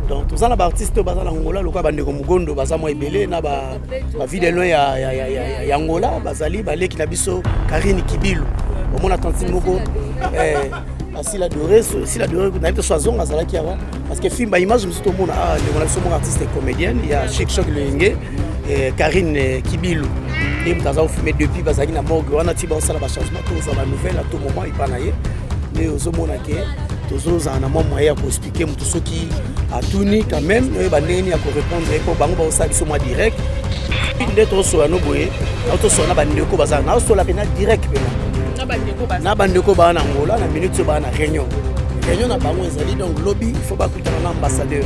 Donc toza na baartiste oyo baza na Angola lokola bandeko Mugondo, baza mwa ebele na bavie de loin ya Angola, bazali baleki na biso Karine Kibilu, omona tantine moko eh, asila dore, sila dore nayebi te so azonga azalaki awa, parce que film baimage mosusu tomona ah, ndeko na biso moko artiste comédienne ya Chic Choc Loyenge eh, Karine eh, Kibilu nde moto aza kofilme depuis bazalaki na morgue wana ti baosala bachangement. Tozwa banouvelle à tout moment epa na ye nde ozomona ke tozozala na mwa moyen ya koexpliquer moto soki atuni quand même, oyeba ndenge nini ya korépondre mpo bango baosala biso mwa direct. Nde tozosola no boye, naotosola na bandeko bazala, naosola mpena direct mpena na bandeko baa na Angola. Na minute oyo baa na réunion, réunion na bango ezali donc lobi, il faut bakutana na ambassadeur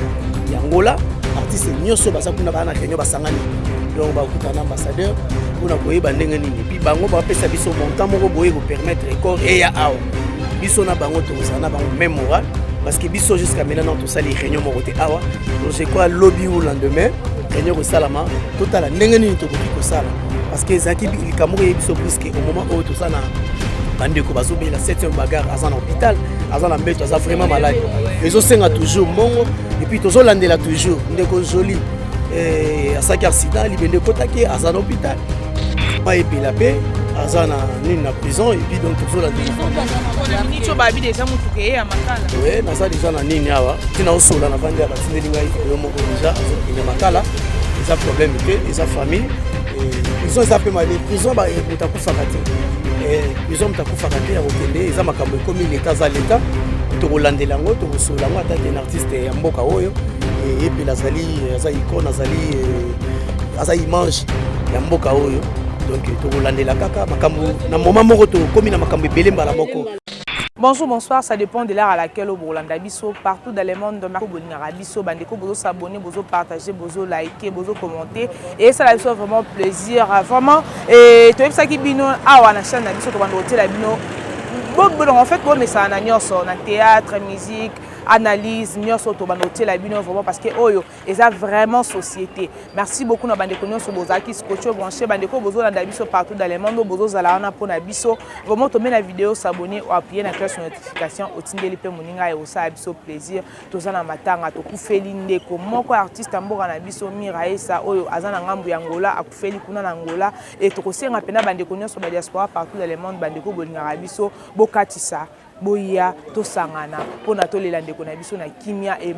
ya Angola. Artiste nyonso baza kuna baa na réunion, basangani, donc bakutana na ambassadeur mpona koyeba ndenge nini, puis bango bapesa biso montant moko boye kopermettre corps eya awa. Biso na bango tokozala na bango même moral, parce que biso jusqu'à maintenant tosali réunion moko te awa. Donc je crois lobi ou lendemain réunion kosalama, totala ndenge nini tokoki kosala, parce que ezalaki likambo oyo biso puisque au moment oyo toza na bandeko bazobela 7e bagarre, aza na hôpital, aza na mbeto, aza vraiment malade, ezosenga toujours mbongo. Et puis tozolandela toujours ndeko Joli eh, asalaki accident, libende ekotaki, aza na hôpital, epela mpe aza na nini, na prison. Et puis donc tozolandela. Miniti oyo babi deja motuka eye ya Makala. Oui, naza deja na nini awa, ntina osola navandi awa, batindeli ngai video moko deja azokende Makala. Eza problème te, eza famille. Prison eza mpe mabe, prison moto akufaka te, prison moto akufaka te ya kokende. Eza makambo ekomi leta, aza leta, tokolandela yango, tokosola yango. Ata te na artiste ya mboka oyo Epela azali, aza icône, azali, aza image ya mboka oyo. Donc tokolandela kaka makambo na moment moko, tokomi na makambo ebele mbala moko. Bonjour, bonsoir, ça dépend de l'heure à laquelle bolanda biso partout dans le monde. Bolingaka biso, bandeko, bozo s'abonner, bozo partager, bozo liker, bozo commenter et ça biso vraiment plaisir. Vraiment et toyebisaki bino awa na chaîne na biso tobanda kotiela bino. Donc en fait bomesana na nyonso, na théâtre, musique, analyse, nyonso tobanda kotiela bino vraiment, parce que oyo eza vraiment société. Merci beaucoup na bandeko nyonso bozalaki scotché, branché, bandeko bozolanda biso partout dans le monde, bozozala wana mpona biso. Vraiment tombe na vidéo, s'abonner, oappuyer na cloche notification, otindeli mpe moninga ya kosala biso plaisir. Toza na matanga, tokufeli ndeko moko artiste ya mboka na biso Mira Esa oyo aza na ngambu ya Ngola, akufeli kuna na Ngola. E tokosenga mpena bandeko nyonso badiaspora partout dans le monde, bandeko bolingaka biso, bokatisa, boya tosangana mpona tolela ndeko na biso na kimia e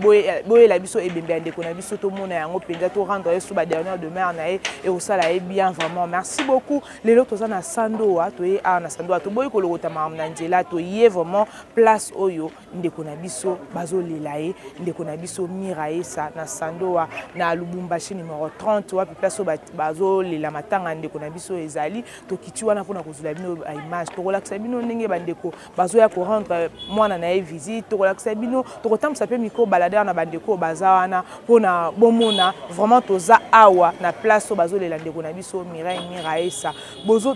boyela biso ebembe ya ndeko na biso, tomona yango mpenza, torendre ye so badernière demeure na ye, ekosala ye bien vraiment. Merci beaucoup. Lelo toza na Sandoa, toye awa na Sandoa, toboyi kolokota makambo na nzela, toye vraiment place oyo ndeko na biso bazolela ye, ndeko na biso Mira Esa na Sandoa na Lubumbashi numéro 30, wapi place oyo bazolela matanga ndeko na biso ezali. Tokiti wana mpona kozwela bino baimage, tokolakisa bino ndenge bandeko bazoya korendre mwana na ye visite, tokolakisa bino, tokotambwisa mpe micro baladeur na bandeko oyo baza wana mpona bomona. Vraiment toza awa na place oyo bazolela ndeko na biso Mireille Miraesa.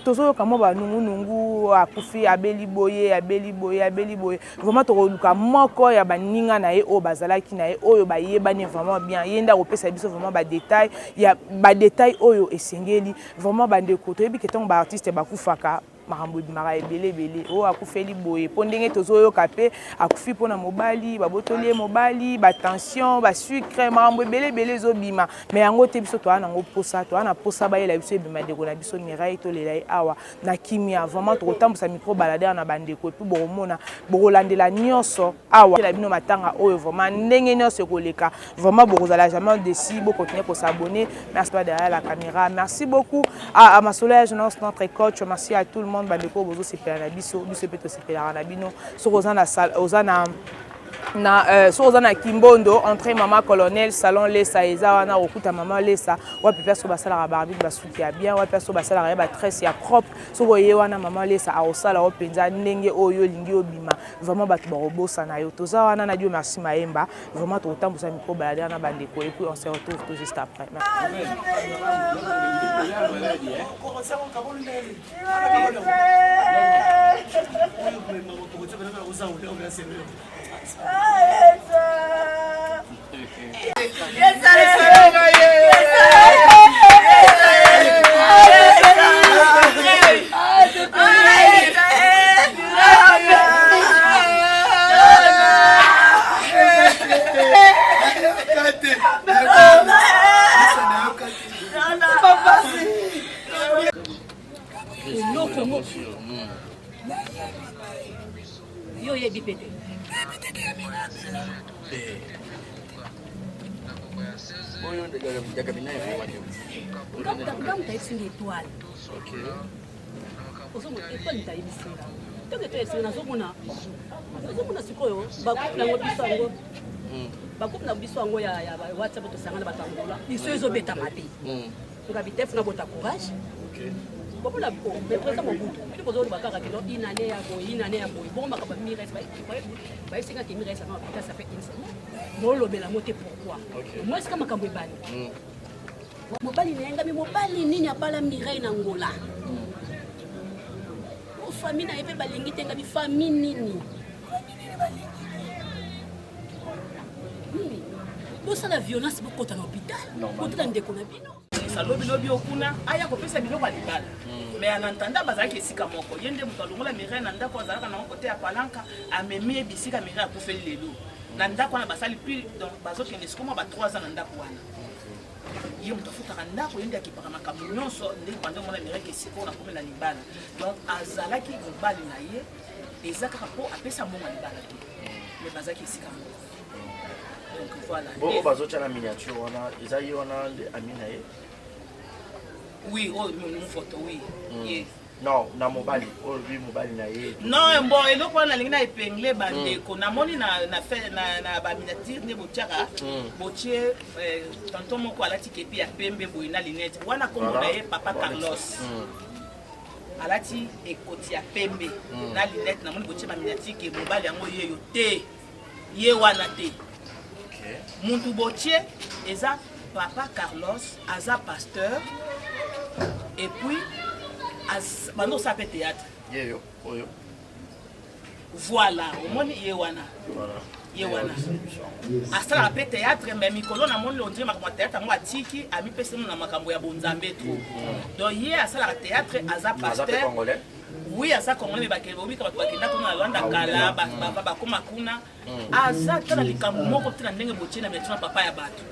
Tozoyoka mwa banungunungu, akufi, abeli boye, abeli boye, abeli boye. Vraiment tokoluka moko ya baninga na ye oyo bazalaki na ye, oyo bayebani vraiment bien, ye nde akopesa biso vraiment badetail ya badetail oyo esengeli. Vraiment bandeko, toyebi ke ntango baartiste bakufaka, makambo ebimaka ebele ebele, oyo akufeli boye, mpo ndenge tozoyoka mpe akufi mpona mobali, babotoli ye mobali, batension, basucre, makambo ebele ebele ezobima. Mais yango te biso toza nango mposa, toza na mposa bayela biso ebima ndeko na biso Mireille, tolela ye awa na kimia. Vraiment tokotambusa micro baladeur na bandeko et puis bokomona, bokolandela nyonso awa na bino matanga oyo, vraiment ndenge nyonso ekoleka. Vraiment bokozala jamais déçu. Bocontinue kos'abonner. Merci toi derrière la caméra, merci beaucoup à Masolo ya Jeunesse, notre coach. Merci à tout le monde, bandeko bozosepela na biso, biso mpe tosepelaka na bino. Soki oza na soki oza na Kimbondo, entrée Mama Colonel, salon Lesa eza wana, kokuta Mama Lesa, wapi place oyo basalaka barbike, basuki ya bien, wapi place oyo basalaka ye batresse ya propre. Soki oye wana, Mama Lesa akosala yo mpenza ndenge oyo olingi obima. Vraiment bato bakobosana yo. Toza wana na Dieu merci Mayemba. Vraiment tokotambusa micro baladeur na bandeko et puis on se retrouve tout juste après. Merci. mpe te. Nga moto ayebisi nga étoile. Ozomona étoile moto ayebisi nga. Ntango étoile ayebisi nga nazomona nazomona sikoyo bagroupe nango biso yango bagroupe na biso yango ya WhatsApp tosangana bato ya Angola biso ezobeta mabe. Ngabi tef na bota courage. Bomona mais président Mobutu bino bozoloba kaka kino une année ya boye, une année ya boye, bongo makambo ya Mires bayebisingaki Mires avant hôpital, ça fait une semaine bolobela yango te. Pourquoi? Moi esika makambo ebandi, mobali na ye ngami, mobali nini abala Mireille na Ngola, o famille na ye mpe balingi te. Ngabi famille nini? Famille nini balingi te? Nini bosala violence, bokota na hôpital, botala ndeko na bino. Lobilobi okuna aya kopesa biloko ya libala, mais en attendant bazalaki esika moko. Ye nde moto alongola Mireille na ndako azalaka nango kote ya Palanka, amemi ye bisika Mireille akufeli lelo. Na ndako wana basali plus, donc bazokende sikoyo mwa ba 3 ans na ndako wana. Ye moto afutaka ndako, ye nde akipaka makambo nyonso. Nde banda omona Mireille ke sikoyo nakomi na libala, donc azalaki mobali na ye. Eza kaka mpo apesa mbongo ya libala te, mais bazalaki esika moko. Donc voilà. Bo oyo bazotya na miniature wana, eza ye wana nde ami na ye? Oui, oyo mu photo, oui, ye. Non, na mobali oyo bi mobali na ye. Non, bon, eloko wana nalingi na épingle bandeko. Namoni na baminiature nde botiaka, botie tonton moko alati kepi ya pembe boye na lunette wana, kombo na ye papa Carlos. Alati ekoti ya pembe na lunette. Namoni botie baminiature ke mobali yango yeyo te, ye wana te. Muntu botie eza papa Carlos, aza pasteur et puis bando osala mpe théâtre. Yeyo oyo. Voilà, omoni ye wana. Ye wana asalaka mpe théâtre, mais mikolo namoni ondire makambo ya théâtre yango atiki, amipesi na makambo ya bonzambe trop. Donc ye asalaka théâtre, aza Aza mpe pasteur. Congolais? Oui, aza congolais, mais bakende bobika bato bakenda kuna na Lwanda kala, bakóma kuna. Aza ta na likambo moko te na ndenge botie na médecin. Papa ya bato,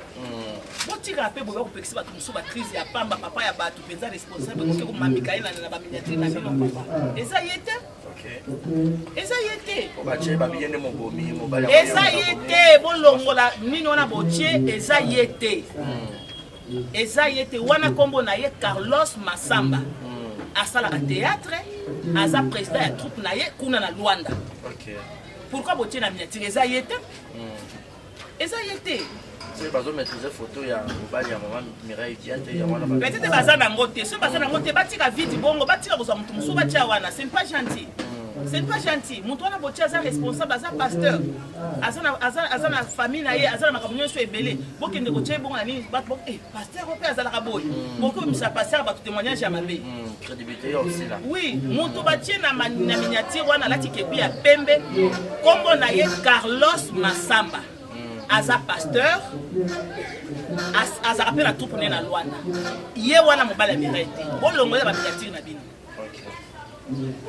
botikala mpe boye, bakopekisa bato mosusu bacrise ya pamba. Papa ya bato mpenza responsable, koke komamika ye na baminiature na bino. Papa eza ye te. Eza ye te. Po batie babiye nde mobomi mobali yango. Eza ye te. Bolongola nini wana botie, eza ye te, eza ye te wana. Nkombo na ye Carlos Masamba, asalaka théâtre, aza président ya troupe na ye kuna na Lwanda. Pourquoi botie na miniature? Eza ye te, eza ye te. Soki bazomaîtrise photo ya mobali ya mama Mireille bien te, yango wana. Peut-être baza nango te. Soki baza nango te, batika vite bongo, batika kozwa motu mosusu batia wana. Ce n'est pas gentil, ce n'est pas gentil. Motu wana botia aza responsable, aza pasteur, aza na famille na ye, aza na makambo nyonso ebele. Bokende kotia ye bongo na nini? Bato pasteur oyo mpe azalaka boye, bokoki komisa pasteur bato témoignage ya mabe. Crédibilité yo osila. Oui, moto batie na miniature wana alati kepi ya pembe, nkombo na ye Carlos Masamba, aza pasteur, azalaka mpe na troupe ne na Lwanda. Ye wana mobali ya Mireille te. Bolongola baminiature na bino.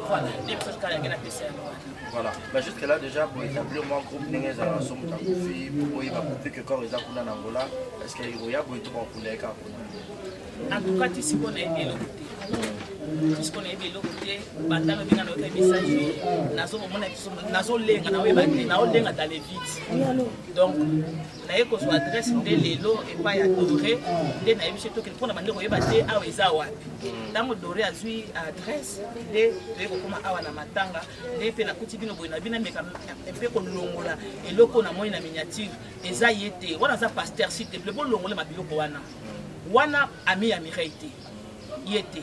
Voilà, nde biso kala yange napesa yango wana. Voilà, mais jusque là déjà pour établir moi groupe ndenge ezalaka, so moto akufi, oyeba vu que corps eza kuna na Angola, est ce que oya boye to bakunda ye kaka kuna? En tout cas, ti sikoyo nayebi eloko te, ti sikoyo nayebi eloko te. Banda lobi nga nayoka message, nazomona biso nazolenga, naoyeba te, naolenga dans le vide. Donc naye kozwa adresse nde lelo epai ya Doré, nde nayebi so tokende mpona bande koyeba te awa eza wapi. Ntango Doré azwi adresse nde toye kokóma awa na matanga, nde mpe nakuti bino boye na bino. Ameka mpe kolongola eloko namoni na miniature, eza ye te wana, aza pasteur. S'il te plaît, bolongola mabiloko wana wana, ami ya Mireille te, ye te.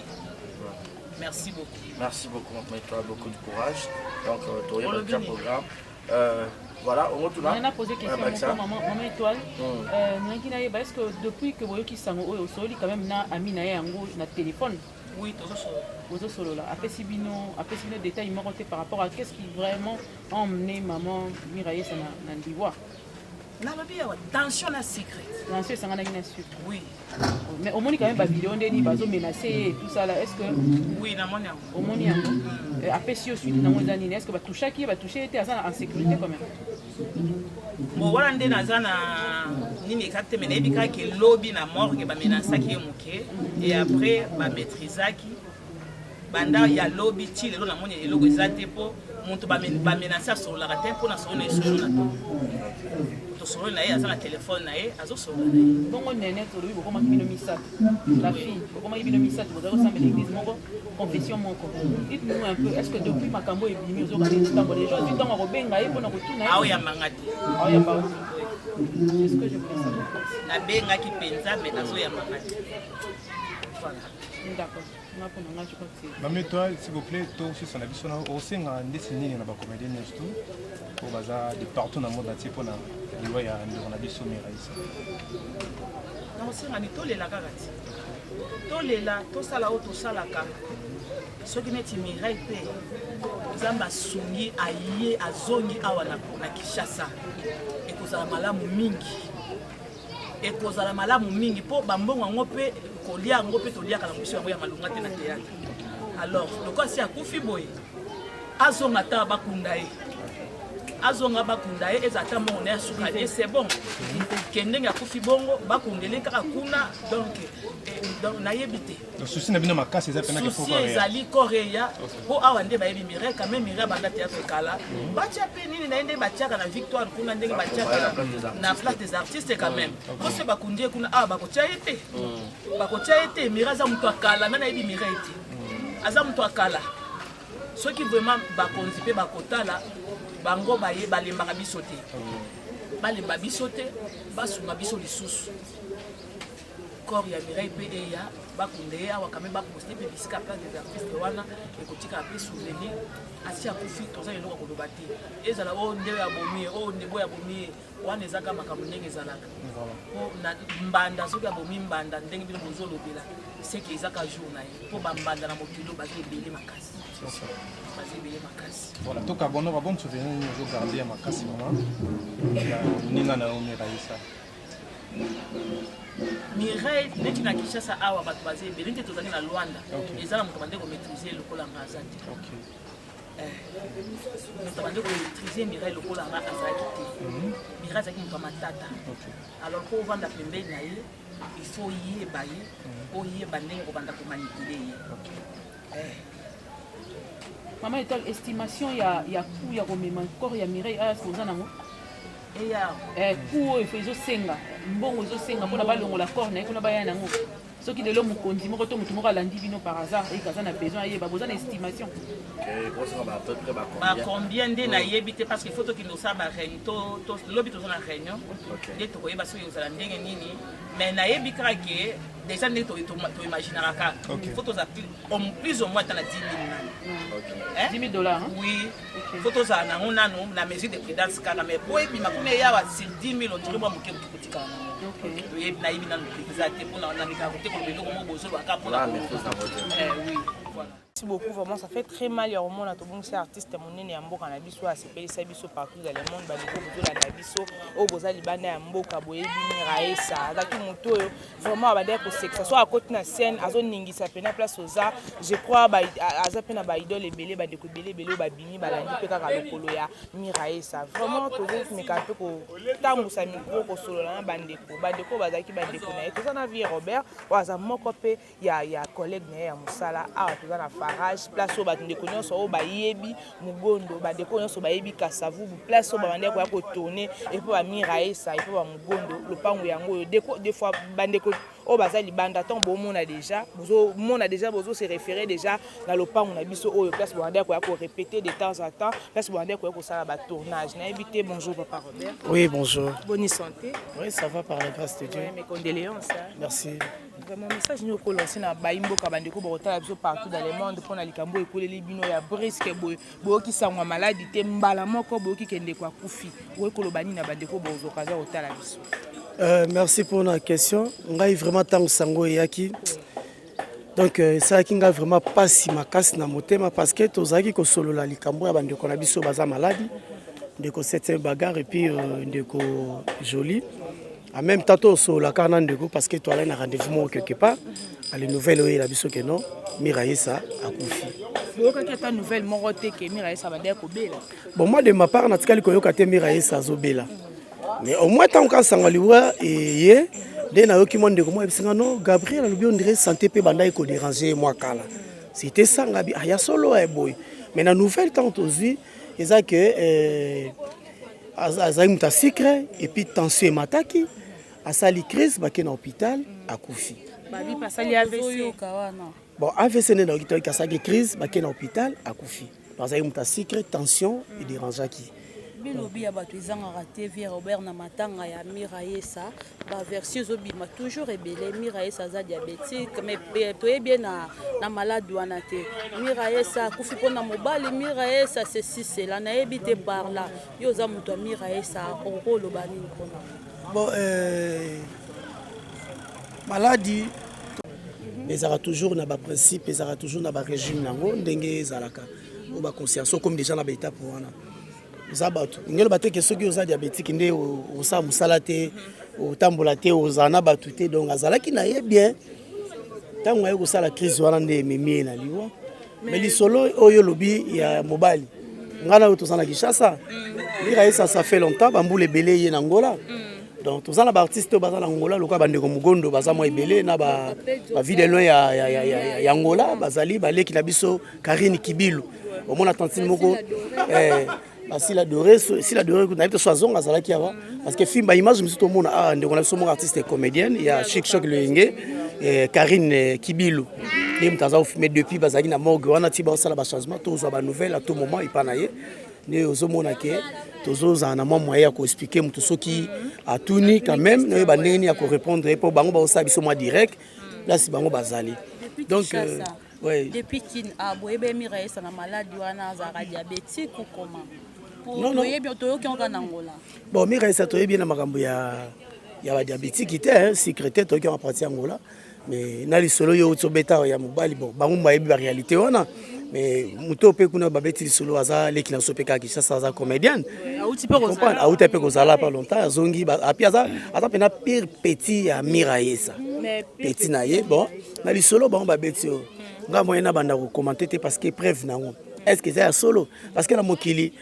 Merci beaucoup. Merci beaucoup, mais toi, beaucoup de courage. Donc toyeba déjà programme, voilà, on retourne. On a posé question moko, maman, maman Étoile. Nayaki nayeba, est-ce que depuis que boyoki sango oyo, osoli quand même na ami na ye yango na téléphone? Oui, tozosolola. Bozosolola. Apesi bino détail moko te par rapport à qu'est-ce qui vraiment a emmené maman Miraesa na liwa? Nalobi awa, tension na sucre. Tension esanganaki na sucre? Oui. Mais omoni quand même bavideo ndeni bazomenace ye et tout ça là, est-ce que Oui, namoni yango. Omoni yango. Apesi yo suite nango eza nini? Est ce que batouchaki ye, batouche ye te, aza en sécurité quand même? Bon, wana nde naza na nini exact te, mais nayebi kaka ke lobi na morgue bamenasaki ye moke et après bamaîtrisaki. Banda ya lobi ti lelo namoni eloko eza te, mpo Moto bamenase asololaka te mpo na solo na ye solo na to tosololi na ye aza na telefone na ye azosolola na ye. Bongo nene tolobi bokomaki bino misato, la fille bokomaki bino misato, bozali kosambela église moko, confession moko. Dites-nous un peu, est-ce que depuis makambo ebimi ozoka nini otambola deja ozwi ntango ya kobenga ye mpona kotuna ye? Aoyambanga te. Aoyamba yo te. C'est ce que je voulais savoir. Nabengaki mpenza mais azoyambanga te. Voilà. D'accord. Nga mpo na nga, je crois que c'est Mame Étoile, s'il vous plaît, tosisa na biso na osenga ndeti nini na bacomédien nyonso to oyo baza de partout na monde entier mpona liwa ya ndeko na biso Miraisa? Nakosenga ni tolela kaka ti tolela, tosala oyo tosalaka. Soki neti Mireille mpe Nzambe asungi aye azongi awa na Kinshasa, ekozala malamu mingi, ekozala malamu mingi mpo bambongo yango mpe kolia yango mpe toliaka na biso yango ya malonga te na théâtre. Alors lokola si akufi boye, azonga ata bakunda ye, azonga bakunda ye, eza ata mbongo na ye asuka ye, c'est bon. Ke ndenge akufi bongo, bakundele kaka kuna. Donc donc nayebi te. Donc souci na bino makasi eza pena ke souci ezali koreya mpo awa nde bayebi Mireille quand même. Mireille banda théâtre kala, batia mpe nini na ye nde batiaka na Victoire kuna, ndenge batiaka na Place des Artistes quand même. Po se bakundi ye kuna awa, bakotia ye te, bakotia ye te. Mireille aza moto akala, nani ayebi Mireille te? Aza moto akala. Soki vraiment bakonzi mpe bakotala bango, baye balembaka biso te, balemba biso te, basunga biso lisusu. Corps ya Mireille mpe eya, bakunda ye awa quand même, baposte mpe bisika Place des Artistes wana, ekotikala mpe souvenir. Asi akufi, toza eloko ya koloba te. Ezala oyo nde oyo abomi ye, oyo nde boyo abomi ye, wana ezaka makambo ndenge ezalaka. Po na mbanda, soki abomi mbanda ndenge bino bozolobela, seke ezaka jour na ye, mpo bambanda na mokili oyo baza ebele makasi, baza ebele makasi. Voilà, toka bono ba bon souvenir nini ozogarde ya makasi vraiment ya moninga na yo Miraisa? Mireille, neti na Kinshasa awa bato baza ebele nte tozali na Lwanda, eza na moto bande komaîtrise lokola nga aza te. Moto bande komaîtrise Mireille lokola nga azalaki te. Mireille azalaki moto ya matata. Alors mpo ovanda pembeni na ye, il faut oyeba ye, oyeba ndenge kobanda komanipule ye. Mama Étoile, estimation ya coût ya komema corps ya Mireille aya, oza nango? Eya. Coût oyo ezosenga, mbongo ezosenga mpona balongola corps na ye kuna baya nango, soki lelo mokonzi moko to motu moko alandi bino par hasard eke aza na besoin ayeba, boza na estimation? Bacombien nde nayebi te, parce que faut tokende kosala baréunion. Lobi toza na réunion nde tokoyeba soki ozala ndenge nini. Mais nayebi kaka ke déjà ndenge toimaginaka kaka, faut toza plus ou moins ata na 10 000 nanu. 10 000 $? Oui, faut tozala nango nanu na mesure de prudence kaka. Mais po ebima kuna eyawa sur 10 000, on dirait mwa moke moke kotikala nango. Toyebi, nayebi nanu mpenza te mpona namekaka kote koloba eloko moko bozolobaka mpona. Oui, voilà. Merci beaucoup, vraiment ça fait très mal ya komona tobongisi artiste monene ya mboka na biso, asepelisa biso partout dans le monde. Bandeko bozolanda biso oyo boza libanda ya mboka, boyebi Miraesa, azalaki motu oyo vraiment abandaki kosekisa. So akoti na scène, azoningisa mpena place oza. Je crois aza mpe na baidole ebele, bandeko ebele ebele oyo babimi balandi mpe kaka lokolo ya Miraesa. Vraiment tozomeka mpe kotambusa micro, kosolola na bandeko, bandeko oyo bazalaki bandeko na ye. Toza na vie Robert oyo aza moko mpe ya collègue na ye ya mosala. Awa toza na Farage, place oyo bato ndeko nyonso oyo bayebi Mogondo, bandeko nyonso bayebi Kasavubu, place oyo babandaki koya kotourne epo baMiraesa, epo bamogondo. Lopango yango oyo des fois bandeko oyo baza libanda, ntango bomona déjà, bozomona déjà, bozo se référer déjà na lopango na biso oyo, place babandaki koya korépéter de temps en temps, place babandaki koya kosala batournage. Nayebi te. Bonjour papa Robert. Oui, bonjour. Bonne santé? Oui, ça va par la grâce de Dieu. Ouais, mes condoléances, hein. Merci. Vraiment, message nini okolance na bayi mboka, bandeko bakotala biso partout dans le monde, mpona likambo oyo ekoleli bino ya brusque boye? Boyoki sango ya maladi te, mbala moko boyoki ke ndeko akufi. Okoki koloba nini na bandeko bozwa occasion ya kotala biso? Merci pour la question. Ngai vraiment, ntango sango eyaki, donc esalaki ngai vraiment mpasi makasi na motema, parce que tozalaki kosolola likambo ya bandeko na biso baza maladi, ndeko Septième Bagarre et puis ndeko Jolie. En même temps tosolola kaka na ndeko, parce que toalai na rendez-vous moko quelque part. Ale nouvelle oyela biso ke non, Miraesa akufi. Boyokaki ata nouvelle moko te ke Miraesa bandaki kobela? Bon, moi de ma part, natikali koyoka te Miraesa azobela. Mais au moins ntango kaka sango liwa eye, nde nayoki mwa ndeko moko ayebisinga: non, Gabriel alobi on dirait santé mpe bandaki kodérange ye mwa kala. C'était sanga bi aya solo ya boye. Mais na nouvelle ntango tozwi eza ke eh, azalaki moto ya sucre et puis tension emataki, asali crise, bake na hôpital, akufi. Babi asali AVC. Bon, AVC nde nayoki, toyoki asalaki crise, bake na hôpital, akufi. Azalaki moto ya sucre, tension edérangeaki. Bilobi ya bato ezangaka te. Vie Robert, na matanga ya Miraesa, baversion ezobima toujours ebele. Miraesa aza diabétique, mais toyebi ye na malade wana te. Miraesa akufi mpona mobali Miraesa, ceci, cela, nayebi te. Par là, yo oza moto ya Miraesa, okoki oloba nini mpona? Bon, maladi ezalaka toujours na baprincipe, ezalaka toujours na barégime nango ndenge ezalaka oyo baconscience. Okomi déjà na baétape wana, oza bato ngelo bateke. Soki oza diabétique nde osala mosala te, otambola te, ozala na bato te. Donc azalaki na ye bien, ntango aye kosala crise wana nde ememi ye na liwa. Mais lisolo oyo olobi ya mobali, ngai na oyo toza na Kinshasa, Miraesa, ça fait longtemps, bambula ebele ye na Angola. Donc toza na baartiste oyo baza na Angola lokola bandeko Mogondo, baza mwa ebele na bavie de loin ya Angola, bazali baleki na biso Karine Kibilu, omona tantine moko eh, basila doré, sila doré, nayebi te so azonga, azalaki awa. Parce que film, baimage mosusu tomona awa, ndeko na biso moko artiste comédienne ya Chic Choc Loyenge, Karine Kibilu nde moto aza ofilme depuis bazalaki na morgue wana ti baosala bachangement. Tozwa banouvelle à tout moment epa na ye nde ozomona ke tozozala na mwa moyen ya koexpliquer moto soki atuni. Quand même noyeba ndenge nini ya korépondre ye, mpo bango baosala biso mwa direct place bango bazali. Donc ouais. Depuis kin boyebi Miraesa na maladi wana, azalaka diabétique ou comment? Non, non. Toyebi, toyoki yango kaka na Ngola. Bon, Miraesa, toyebi ye na makambo ya badiabétique te, sucre te, toyoki yango parti ya Ngola. Mais na lisolo oyo outi obeta ya mobali, bon, bango bayebi baréalité wana. Mais moto mpe kuna babeti lisolo, aza leki na biso mpe kaka Kinshasa, aza comédienne. Auti mpe kozala. Auti mpe kozala pas longtemps, azongi api aza mpena pire petit ya Miraesa, petit na ye. Bon, na lisolo bango babeti oyo, nga moye na banda kocommenter te, parce que preuve nango, est ce que eza ya solo? Parce que na mokili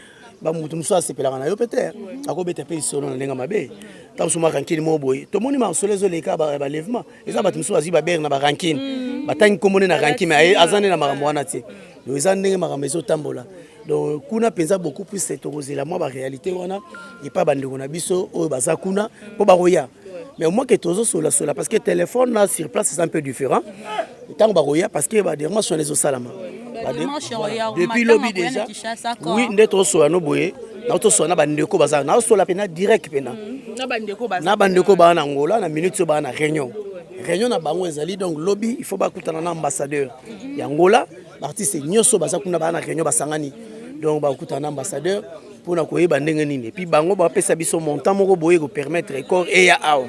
bamoto mosusu asepelaka na yo mpe te, akobeta mpe lisolo na ndenge mabe. Ta mosusu mwa rancune moko boye, tomoni masolo ezoleka balèvement, eza bato mosusu bazwi babere na barancune, batangi nkombo nde na rancune, mais aza nde na makambo wana te. Donc eza ndenge makambo ezotambola. Donc kuna mpenza beaucoup plus tokozela mwa baréalité wana epai bandeko na biso oyo baza kuna mpo bakoya. Mais au moins ke tozosolasola, parce que téléphone na sur place c'est un peu différent. Ntango bakoya, parce que badémarche wana ezosalama depuis lobi déjà. Oui, nde tozosola no boye, naotosola na bandeko baza, naosola mpena direct mpena na bandeko baa na Angola. Na minute oyo baa na réunion, réunion na bango ezali. Donc lobi il faut bakutana na ambassadeur ya Angola. Baartiste nyonso baza kuna, baa na réunion, basangani. Donc bakutana na ambassadeur mpona koyeba ndenge nini, et puis bango bapesa biso montant moko boye kopermettre corps eya awa.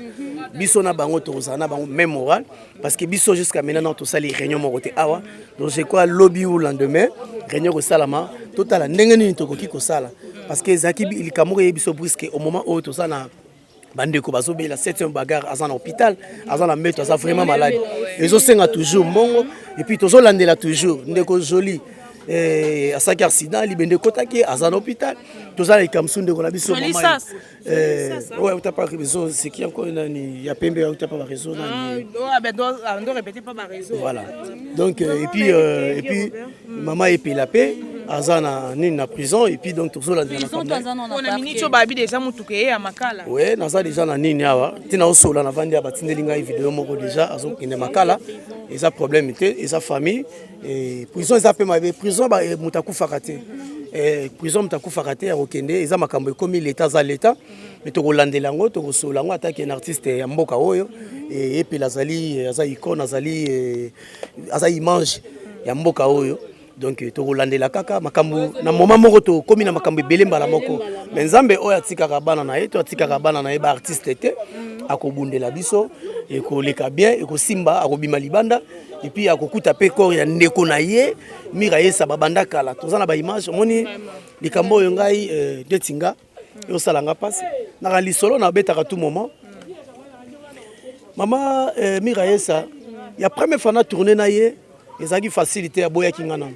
Biso na bango tokozala na bango même moral, parce que biso jusqu'à maintenant tosali réunion moko te awa. Donc je crois lobi ou lendemain réunion kosalama, totala ndenge nini tokoki kosala, parce que ezalaki likambo moko eyebi biso brusque au moment oyo toza na bandeko bazobela 7e bagarre, aza na hôpital, aza na mbeto, aza vraiment malade, ezosenga toujours mbongo. Et puis tozolandela toujours ndeko Joli, asalaki accident, libende ekotaki, aza na hôpital. Toza na likambo mosusu, ndeko na biso oyo auta pa réseau, c'est qui encore, nani ya pembe auta pa baréseau, nani? Voilà, donc et puis mama Epela mpe aza na nini, na prison. Et puis donc tozolandela. Na minute oyo babi déjà motuka eye ya Makala. Oui, naza déjà na nini awa, ntina osola, navandi awa, batindeli ngai video moko déjà, azokende Makala. Eza problème te, eza famille. Prison eza mpe mabe, prison moto akufaka te, prison moto akufaka te. Ya kokende eza makambo ekomi leta, aza leta, mais tokolandela yango, tokosola yango. Atake na artiste ya mboka oyo Epela, azali, aza icône, azali, aza image ya mboka oyo. Donc tokolandela kaka makambo na moment moko, tokomi na makambo ebele mbala moko. Mais Nzambe oyo atikaka bana na ye to atikaka bana na ye baartiste te, akobundela biso, ekoleka bien, ekosimba, akobima libanda et puis akokuta mpe corps ya ndeko na ye Miraesa. Babanda kala, toza na baimage. Omoni likambo oyo, ngai ndeti nga osala nga mpasi naka lisolo nabetaka tout moment. Mama Miraesa, ya première fois na tourne na ye, ezalaki facile te, aboyaki nga nano.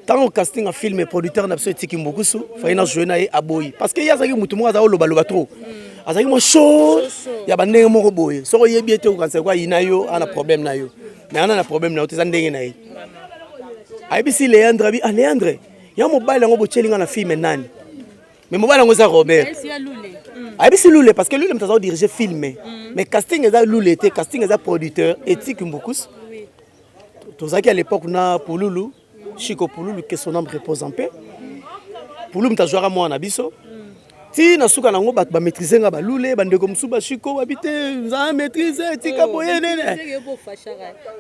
Ntango casting ya film, producteur na biso etiki mbukusu fai na joue na ye, aboyi, parce que ye azalaki motu moko azalaki olobaloba trop, azalaki mwa chaud ya bandenge moko boye. Soki oyebi ye te, okanisa ko ayina yo, ana problème na yo. Mais ana na problème na yo te, eza ndenge na ye. Ayebisi Leandre abi ah Leandre, ya mobali yango botieli nga na film nani? Mais mobali yango eza Robert. Ayebisi Lule parce que Lule moto aza diriger film. Mais casting eza Lule te, casting eza producteur Etiki Mbukus. Tozalaki à l'époque na Pululu, Chico Pululu que son âme repose en paix. Pululu moto azwaka mwana na biso. Ti na suka nango bato bamaîtrise nga balule bandeko mosusu bashiko babi te nza maîtrise tika boye nene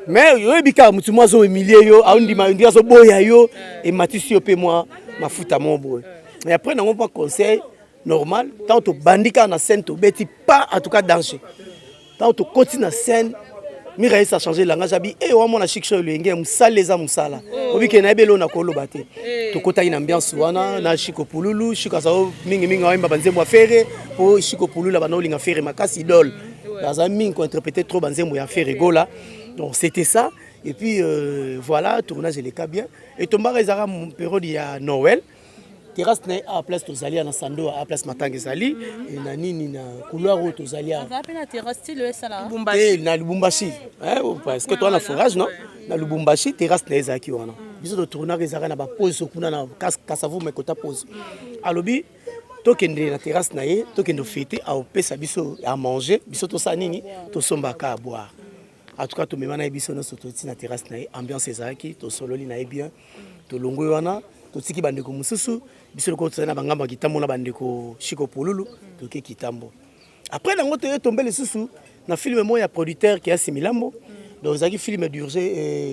mais oyebi kaka motu mwa azohumilie yo aondima ndi azoboya yo ematisi yo mpe mwa mafuta mo boye. Mais après nango mwa conseil normal, ntango tobandi kaka na scène tobeti pas en tout cas danger. Ntango tokoti na scène, Miraesa changer langage abi e wa mwana Chic Show elenge mosala eza mosala obike nayebi eloko na koloba te. Tokotaki na ambiance wana na Chiko Pululu. Chiko azala mingimingi ayemba banzembo ya Ferre po Chiko Pululu abanda olinga Ferre makasi, idole aza mingi kointerpréter trop banzembo ya Ferre Gola. Donc c'était ça et puis voilà, tournage eleka bien. Etombaka ezalaka période ya Noël, terrasse na ye a place tozali ya na sando a place matanga ezali na nini na couloir oyo tozali na Lubumbashi parce que toza na forage non na Lubumbashi. Terrasse na ye ezalaki wana, biso totournaka ezalaka na bapose kuna na Kasavu mekota pose. Alobi tokende na terrasse na ye, tokende fêter, aopesa biso à manger, biso tosala nini, tosombaka à boire. En tout cas tomema na ye biso nyonso, toti na terrasse na ye, ambiance ezalaki, tosololi na ye bien, tolongwe wana, totiki bandeko mosusu. Biso lokola tozali na bangambo ya Kitambo na bandeko Chiko Pululu, toke Kitambo. Après nango toye tombe lisusu na film moko ya producteur Kiasi Milambo. Donc ezalaki film d'urge,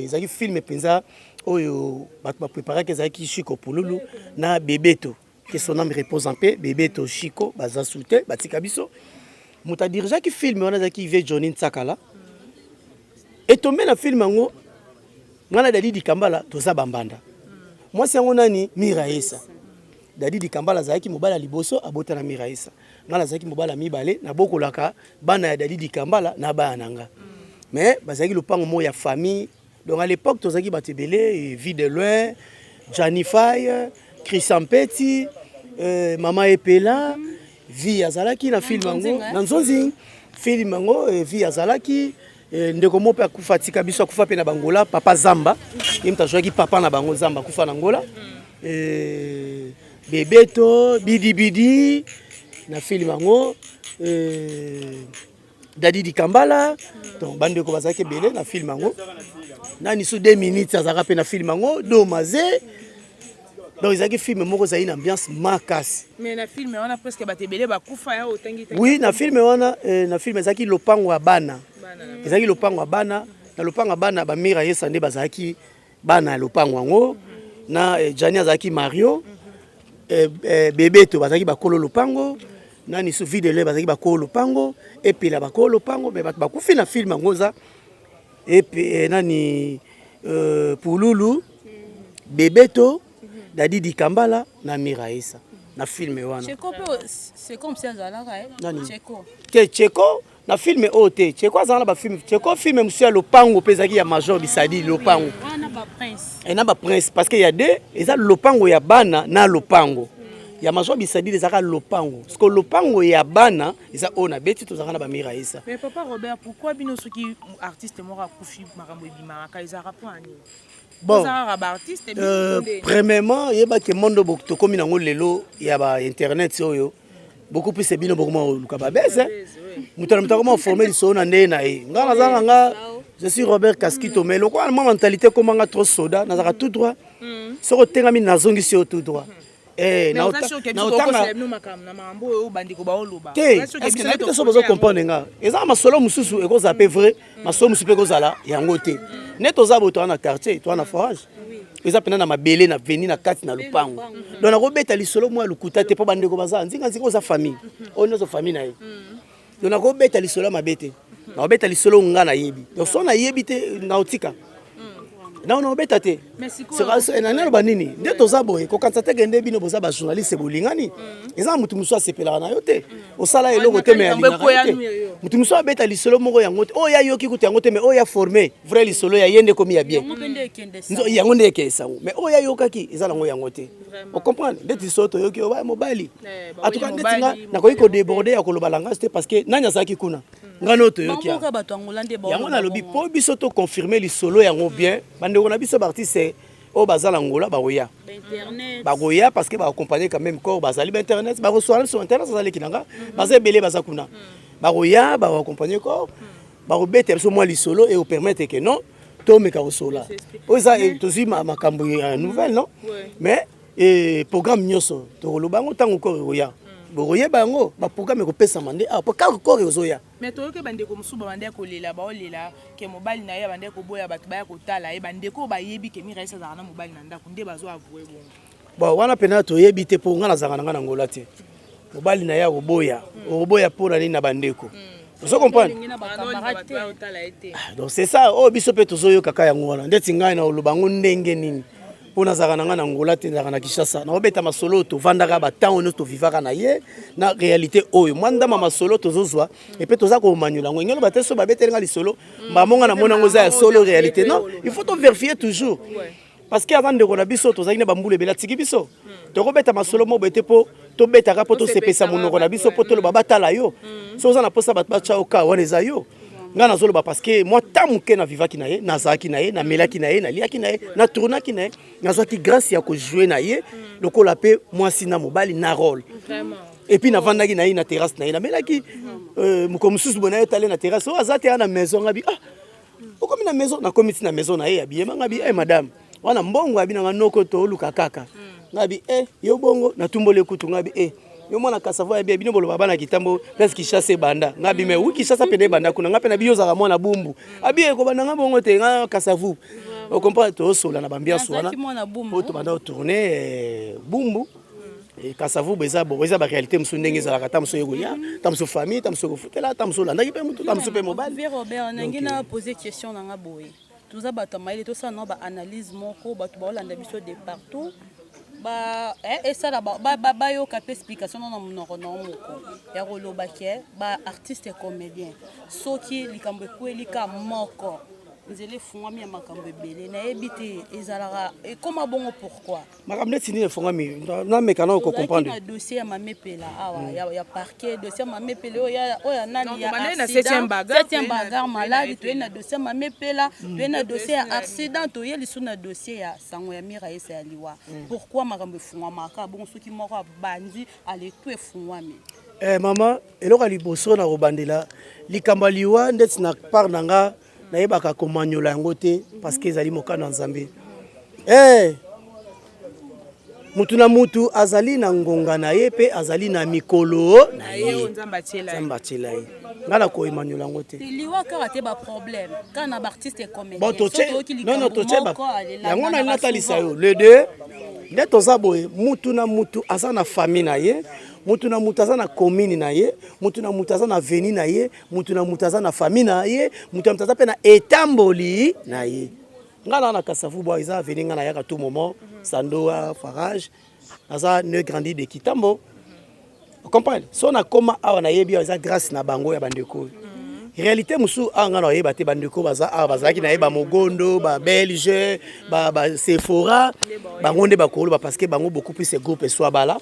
ezalaki film mpenza oyo bato bapréparaki, ezalaki Chiko Pululu na Bebeto, que son âme repose en paix. Bebeto, Chiko baza su te, batika biso. Moto adirigeaki film wana ezalaki Ive Johnny Ntsakala. Etombe na film yango ngai na Dadi Dikambala toza bambanda. Mwasi yango nani? Mira Esa. Dadi Dikambala azalaki mobali ya liboso abota na Mira Esa, ngai nazalaki mobali ya mibale, nabokolaka bana ya Dadi Dikambala na bana na nga, mais bazalaki lopango moko ya famille. Donc à l'époque tozalaki bato ebele: Vie de Loin, Jani Fay, Christian Peti, Mama Epela. Vie azalaki na film yango na Nzonzi, film yango Vie azalaki. Ndeko moko mpe akufa, atika biso, akufa mpe na bangola, papa Zamba, ye moto azwaki papa na bango Zamba, akufa na Ngola. Bebeto Bidibidi na film yango, Dadi Dikambala. Donc bandeko bazalaki ebele na film yango. Nani so 2 minutes azalaka mpe na film yango, Domaze. Donc ezalaki film moko ezali na ambiance makasi. Mais na film wana presque bato ebele bakufa ya otangi. Oui, na film wana, na film ezalaki lopango ya bana, ezalaki lopango ya bana. Na lopango ya bana, bamira yesa nde bazalaki bana ya lopango yango na Jani azalaki Mario, Bebeto bazalaki bakolo lopango, nani so Videle bazalaki bakolo lopango, Epela bakolo lopango. Mais bato bakufi na film yango eza epe nani, Pululu, Bebeto, Dadi Dikambala na Miraesa na film wana. Cheko mpe, c'est comme si azalaka Nani? Cheko. Te, Cheko na film oyo te. Cheko azala na bafilm. Cheko film mosusu ya lopango mpe ezalaki ya Major Bisadi, lopango. Wana baprince. E na baprince, parce que ya deux eza lopango ya bana na lopango ya Major Bisadili. Ezalaka lopango parce que lopango ya bana eza oyo na beti tozalaka na bamira esa. Mais papa Robert, pourquoi bino soki artiste moko akufi, makambo ebimaka ezalaka mpo ya nini? Bon. Ozalaka baartiste. Premièrement, yebaki monde tokómi nango lelo ya bainternet oyo, beaucoup plus bino bokoma koluka babese. Moto na moto akoma forme lisolo na ndenge na ye. Nga naza na nga, je suis Robert Kaskito, mais lokola mwa mentalité ekomanga trop soda, nazalaka tout droit. Soki otengami, nazongisi yo tout droit. Naotanga makambo oyo bandeko baoloba. Te, est-ce nayebi te so bozokomprendre nga. Eza na masolo mosusu ekozala mpe vrai, masolo mosusu mpe ekozala yango te. Nde toza boye, toza na quartier, toza na forage, eza mpena na mabele na veni na kati na lopango. Donc nakobeta lisolo mwa ya lokuta te mpo bandeko baza nzinganzinga, oza famille oyo nyonso famille na ye. Donc nakobeta lisolo ya mabe te, nakobeta lisolo nga nayebi. Donc so nayebi te, naotika nao, naobeta te. Naloba nini? Nde toza boye, kokanisa teke nde bino boza bajournaliste bolingani. Eza na motu mosusu asepelaka na yo te, osala eloko te, me alingaka yo te. Motu mosusu abeta lisolo moko yango te, oyo ayoki kutu yango te, mais oyo aforme vrai lisolo ya ye nde ekomi ya bien, yango nde ekee sango, mais oyo ayokaki eza nango yango te. Ocomprendre? Ndeti lisolo toyoki oyo mobali, en tout cas ndeti nga nakoki kodéborde ya koloba langage te, parce que nani azalaki kuna? Nga no toyoki yango. Nalobi mpo biso toconfirme lisolo yango bien. Bandeko na biso baartiste. Oyo baza na Angola bakoya. Bakoya parce que ba accompagner quand même corps bazali ba internet, bakoswana sur internet azali kinanga, baza ebele baza kuna. Bakoya, ba accompagner corps, bakobeta biso mwa lisolo et permettre que non tomeka kosola. Oyo eza tozwi makambo ya nouvelle non? Mais et programme nyonso tokoloba yango ntango corps ekoya. Bokoyeba yango, ba programme ekopesama nde awa po kaka corps ezoya. Mais toyoki bandeko mosusu babandaki kolela, baolela ke mobali na ye abandaki koboya bato baya kotala ye. Bandeko oyo bayebi ke Miraisa azalaka na mobali na ndako nde bazo avouer bongo. Bon, wana mpena toyebi te mpo ngai nazalaka na ngai na Angola te. Mobali na ye akoboya, okoboya mpo na nini na bandeko? Ozo comprendre? Donc c'est ça oyo biso mpe tozoyokaka yango wana. Ndeti ngai na oloba yango ndenge nini? Mpo nazalaka na ngai na Angola te, nazalaka na Kinshasa. Naobeta masolo oyo tovandaka batango nyonso tovivaka na ye na réalité oyo mwa ndama masolo tozozwa epe toza komanyola yango. Engelo bate so babeteli nga lisolo mbamonga na mona yango eza ya solo réalité. Non, il faut to vérifier toujours. Parce que aza ndeko na biso, tozalaki na bambula ebele atiki biso. Tokobeta masolo moko boye te mpo tobetaka mpo tosepesa monoko na biso mpo toloba batala yo. So oza na mposa bato batya yo ka wana eza yo. Ngai nazoloba parce que mwa ta moke navivaki na ye, nazalaki na ye, namelaki na ye, naliaki na ye, natournaki na ye, nazwaki grâce ya kojouer na ye lokola mpe mwasi na mobali na rôle. Et puis navandaki na ye na terrasse na ye, namelaki mokolo mosusu boye na ye tale na terrasse oyo aza te ya na maison. Ngabi ah, okomi na maison, nakomi ti na maison na ye, abiyema ngabi eh madame, wana mbongo abi nanga noko toluka kaka. Ngabi eh yo bongo natumboli ekutu ngabi eh yo mwana Kasavu ayebi bino boloba bana kitambo place Kinshasa ebanda. Ngabi mais oui, Kinshasa pene ebanda kuna. Nga mpe na biyo ozalaka mwana Bumbu abi ekobanda nga bongo te, nga Kasavu ocomprendre tozosola na baambiance wana po tobanda otourne Bumbu Kasavubu. Eza bon, eza baréalité mosusu ndenge ezalaka. Ta mosusu ekoya, ta mosusu famille, ta mosusu ekofutela, ta mosusu olandaki mpe motu, ta mosusu mpe mobali. Vieux Robert, nangi na poser question na nga boye. Toza bato ya mayele, tosala nao baanalyse moko. Bato baolanda biso de partout ba esala bayoka mpe explication na monoko na moko ya koloba ke baartiste comédien, soki likambo ekweli ka moko, nzela efungwami ya makambo ebele. Nayebi te ezalaka ekóma bongo pourquoi. Makambo neti nini efongami? Nameka na okocomprendre. Na dossier ya Mamepela awa ya parquet, dossier ya Mamepela oyo ya nani, ya septième bagarre malade. Toye na dossier ya Mamepela, toye na dossier ya accident, toye lisusu na dossier ya sango ya Mira Esa ya liwa. Pourquoi makambo efungwamaka bongo soki moko abandi aletu efungwami? Mama, eloko ya liboso na kobandela likambo ya liwa, ndeti na part na nga nayebaka komanyola yango te parce que ezali mokano ya Nzambe. Mutu na mutu azali na ngonga na ye mpe azali na mikolo na ye Nzambe atiela ye. Ngai na koemanyola yango te. Liwa kaka te, baproblème kaka na baartiste. Bon, non, totie yango na natalisa yo le deux nde toza boye. Mutu na mutu aza na famille na ye, mutu na mutu aza na commune na ye, mutu na mutu aza na avenue na ye, mutu na mutu aza na famille na ye, mutu na mutu aza mpe na etamboli na ye. Ngai naa na Kasavubu, eza avenue ngai nayaka tout moment Sandoa Farage, naza né grandi de Kitambo, comprendre. So nakóma awa, nayebi awa eza grâce na bango ya bandeko oyo. Réalité mosusu awa ngai na oyeba te. Bandeko baza awa bazalaki na ye, bamogondo, babelge, basephora, bango nde bakoloba parce que bango beaucoup plus groupe eswa bala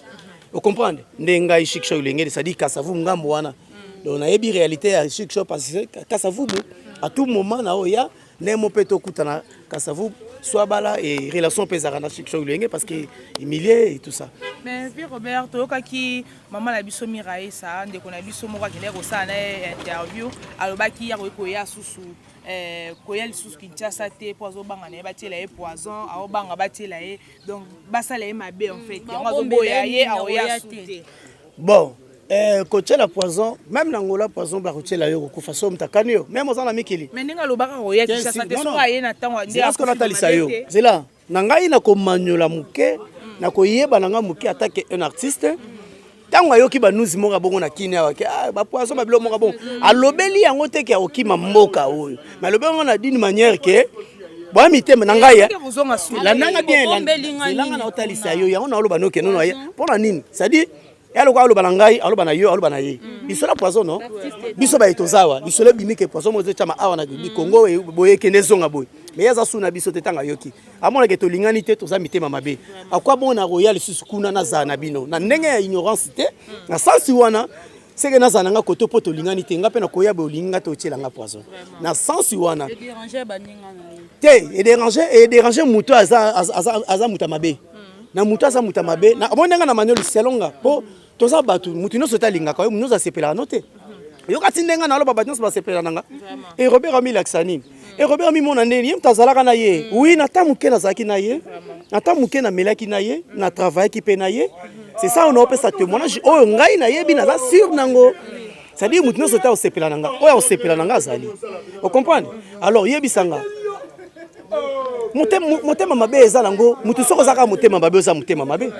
ocomprendre nde ngai Chic Choc Lengeli, c'est-à-dire Kasavubu ngambo wana. Donc nayebi réalité ya Chic Choc parce que Kasavubu à tout moment na oya ndenge mo mpe tokutana Kasavubu soit bala et relation mpe ezalaka na Chic Choc Lenge parce que humilié et tout ça. Mais vieux Robert, toyokaki mama na biso Miraesa, ndeko na biso moko akendaki kosala na ye interview, alobaki akoki koya susu koya lisusu Kinshasa te mpo azobanga na ye batiela ye poison, aobanga batiela ye, donc basala ye mabe en fait, yango azoboya ye aoya su te. Bon, kotiela poison, même na Ngola poison bakotiela yo kokufa so moto akani yo, même oza na mikili. Mais ndenge alobaka koya Kinshasa te, soki aye na ntango nde natalisa yo nzela na ngai na komanyola moke na koyeba na ngai moke atake un artiste. Ntango ayoki banuzi moko abongo na kini awa ke bapoison babilo moko abongo, alobeli yango te ke akokima mboka oyo, mais alobeli yango na d'une manière ke boya mitema na ngai. Landanga bien, zelanga na otalisa yo yango. Na oloba noke nono mpo na nini, c'est-à-dire ya lokola aloba na ngai, aloba na yo, aloba na ye lisolo ya poison. No biso baye toza awa, lisolo ebimi ke poison moko ezotyama awa na Kongo boye, ekende ezonga boye, mais ye aza su na biso te. Ntango ayoki, amonake tolingani te, toza mitema mabe, akwa bona koya lisusu kuna nazala na bino na ndenge ya ignorance te na sansi wana. Seke nazala na nga kote mpo tolingani te, nga mpe nakoya boye, olingi nga te, otiela nga poison na sens wana te. Edérange moto aza moto ya mabe na moto aza moto ya mabe. Omoni ndenge na Manuel selonga mpo toza bato, moto nyonso te alingaka yo, moto nyonso asepelaka no te. Yoka ti ndenge naloba, bato nyonso basepela na nga. E Robert amilakisa nini? E Robert amimona ndeni ye moto azalaka na ye. Oui, na ta moke nazalaki na ye, na ta moke namelaki na ye, na travaillaki mpe na ye. C'est ça, ona opesa témoignage oyo ngai nayebi, naza sûr nango. C'est-à-dire moto nyonso te akosepela na nga, oyo akosepela na nga azali, ocomprendre? Alors yebisa nga, motema mabe eza nango, motu soki oza kaka motema mabe, oza motema mabe.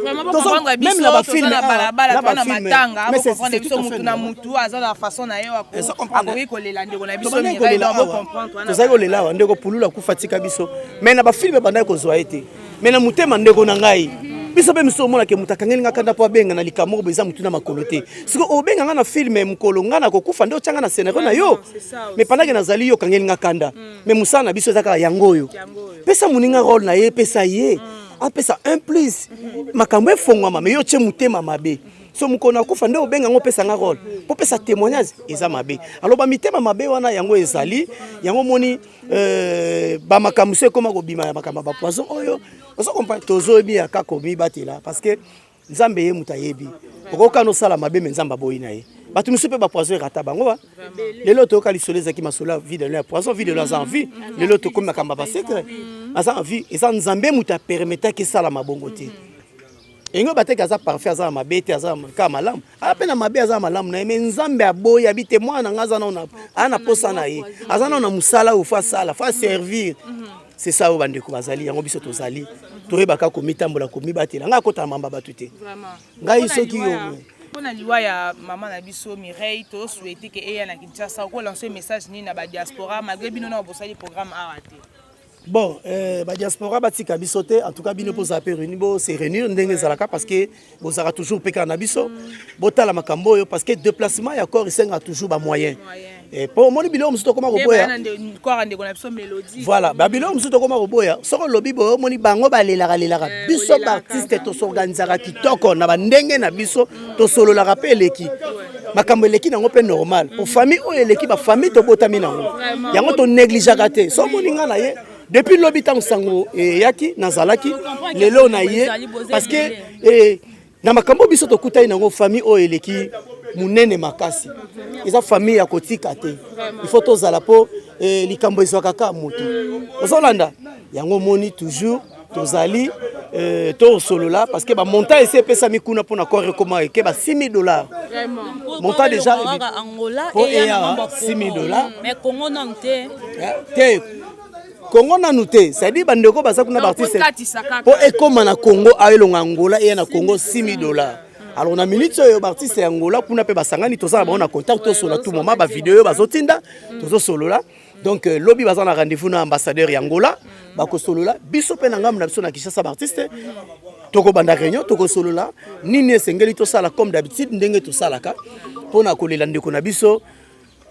Même na bafilm, na balabala, to na matanga, bocomprendre biso, mutu na mutu aza na façon na ye akoki kolela ndeko na biso. Tozali kolela awa ndeko Pululu akufa, tika biso, mais na bafilm ebandaki kozwa ye te, mais na motema ndeko na ngai, biso mpe miso omonake moto akangeli nga kanda mpo abenga na likambo moko boye, eza motu na makolo te. Siko obenga nga na film, mokolo nga na kokufa nde otyanga na scénario na yo, mais pendant que nazali, yo okangeli nga kanda. Mais mosala na biso eza kaka yango oyo, pesa moninga rôle na ye, pesa ye apesa un plus, makambo efongwama. Mais yo tie motema mabe, so mokolo nakufa nde obenga yango, opesa nga rôle mpo pesa témoignage, eza mabe. Alors bamitema mabe wana yango ezali yango omoni bamakambo so ekóma kobima ya makambo ya bapoison oyo ozo comprendre. Tozoyebi ya kaka komibatela parce que Nzambe ye moto ayebi. Okokana osala mabe, mais Nzambe aboyi na ye. Bato mosusu mpe bapoison erata bango ba lelo toyoka lisolo, ezalaki masolo ya vie de ya poison. Vie de aza en vie lelo, tokomi makambo ya basecret, aza en vie. Eza Nzambe moto apermettaki esalama bongo te. Engo bateki aza parfait, aza na mabe te, aza kaka malamu, aza mpe na mabe, aza na malamu na ye, mais Nzambe aboyi abi te. Mwana na nga aza nano, aza na posa na ye, aza nano na mosala oyo faut asala, faut aservir. C'est ça oyo bandeko bazali yango. Biso tozali toyebaka komitambola, komibatela. Ngai akotala mamba bato te, ngai soki yo. Mpona liwa ya mama na biso Mireille, tosouhaite ke eya na Kinshasa. Okolance message nini na badiaspora, malgré bino na bosali programme awa te? Bon, badiaspora batika biso te. En tout cas bino bozala mpe réuni, bose réunir ndenge ezalaka, parce que bozalaka toujours mpe kaka na biso. Botala makambo oyo, parce que déplacement ya corps esengaka toujours bamoyen. Po omoni biloko mosusu tokóma koboya. Voilà, babiloko mosusu tokóma koboya. Soki olobi boye, omoni bango balelaka lelaka. Biso baartiste tosorganisaka kitoko na bandenge na biso, tosololaka mpe eleki makambo eleki nango mpe normal. Po famille oyo eleki bafamille tobotami nango, yango tonégligeaka te. So omoni nga na ye depuis lobi, ntango sango eyaki, nazalaki lelo na ye, parce que na makambo biso tokutani nango, famille oyo eleki monene makasi, eza famille ya kotika te. Il faut tozala mpo likambo ezwaka kaka moto ozolanda yango. Omoni, toujours tozali tosolola, parce que bamontant esi epesami kuna mpona corps ekoma eke ba 6000 $. Montant déjà po eya 6000 $. Mais Congo nanu te. Te, Congo nanu te. C'est-à-dire bandeko baza kuna, baartiste, mpo ekóma na Congo, aelonga Angola, eya na Congo 6000 $. Alors na minute oyo baartiste ya Angola kuna mpe basangani, tozala bango na contact, tosolola tout moment, bavideo oyo bazotinda tozosolola. Donc lobi baza na rendez-vous na ambassadeur ya Angola, bakosolola. Biso mpe na ngambo na biso na Kinshasa, baartiste tokobanda réunion, tokosolola nini esengeli tosala, comme d'habitude ndenge tosalaka mpona kolela ndeko na biso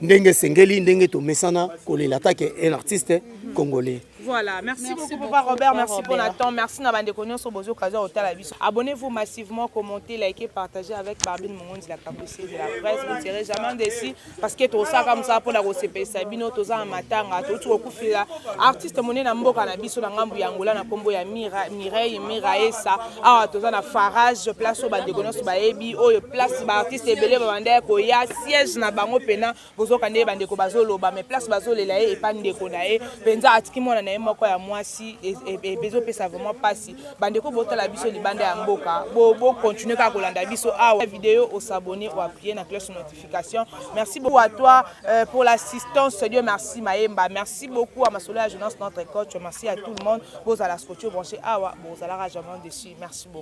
ndenge esengeli, ndenge tomesana kolela take un artiste congolais. Voilà, merci, merci beaucoup, Papa Robert, merci pour le temps, merci na bandeko nyonso bozo kaza otala biso. Abonnez-vous massivement, commentez, likez, partagez avec Barbine Mongondi, la capucine de la presse. Vous ne serez jamais déçus parce que tosa comme ça pour la kosepelisa bino. Toza na matanga, touti kokufila artiste monene na mboka na biso na ngambu ya Angola na kombo ya Mira, Mireille Miraesa. Awa toza na Farage, place oyo bandeko nyonso bayebi, oyo place ba artiste ebele babanda koya, siège na bango pena. Bozoka nde bandeko bazoloba, mais place bazolela ye epa ndeko na ye mpenza, atiki mwana na ye moko ya mwasi, ezopesa vraiment mpasi. Bandeko botala biso libanda ya mboka, bocontinue kaka kolanda biso awa video, osabonner, oappuyer na cloche notification. Merci beaucoup à toi pour l'assistance, Dieu merci Mayemba. Merci beaucoup à Masolo ya Jonas, notre coach. Merci à tout le monde. Bozala scotché, branché awa, bozalaka jamais déçu. Merci beaucoup.